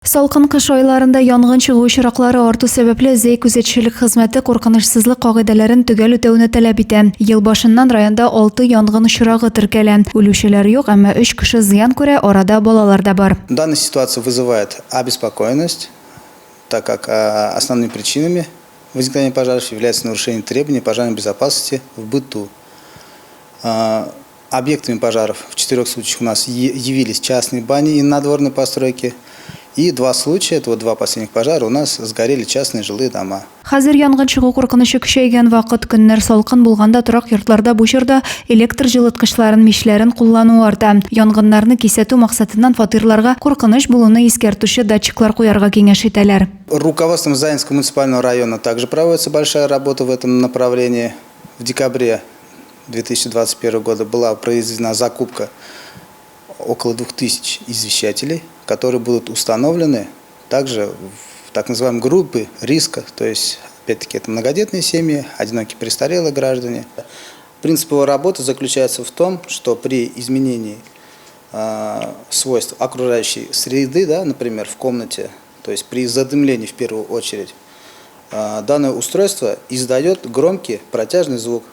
Салкын кыш айларында янгын чыгу очраклары арту сәбәпле, Зәй күзәтчелек хезмәте куркынычсызлык кагыйдәләрен төгәл үтәүне таләп итә. Ел башыннан районда алты янгын очрагы теркәлә. Үлүчеләр юк, әмма өч кеше зыян күрә, арада балалар да бар. Данная ситуация вызывает обеспокоенность, так как основными причинами возникновения пожаров является нарушение требований пожарной безопасности в быту. Объектами пожаров в четырех случаях у нас явились частные бани и надворные постройки. И два случая, это вот два последних пожара, у нас сгорели частные жилые дома. Хәзер янгын чыгу куркынычы көчәйгән вакыт. Көннәр салкын булганда торак йортларда бу чорда электр җылыткычларын, мичләрен куллану арта. Янгыннарны кисәтү максатыннан фатирларга куркыныч булуны искәртүче датчиклар куярга киңәш итәләр. Руководством Заинского муниципального района также проводится большая работа в этом направлении. В декабре 2021 года была произведена закупка около 2000 извещателей, которые будут установлены также в так называемые группы риска, то есть, опять-таки, это многодетные семьи, одинокие престарелые граждане. Принцип его работы заключается в том, что при изменении свойств окружающей среды, да, например, в комнате, то есть при задымлении в первую очередь, данное устройство издает громкий протяжный звук.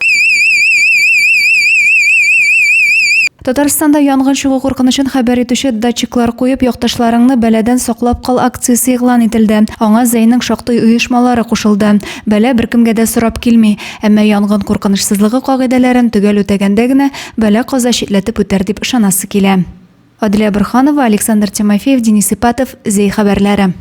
Татарстанда янгын чыгу куркынычын хәбәр итүче датчиклар куеп, якташларыңны бәладән саклап кал акциясе игълан ителде. Аңа Зәйнең шактый оешмалары кушылды. Бәла беркемгә дә сорап килми. Әмма янгын куркынычсызлыгы кагыйдәләрен төгәл үтәгәндә генә бәла-каза читләтеп үтәр дип ышанасы килә. Аделя Борһанова, Александр Тимофеев, Денис Ипатов, Зәй хәбәрләре.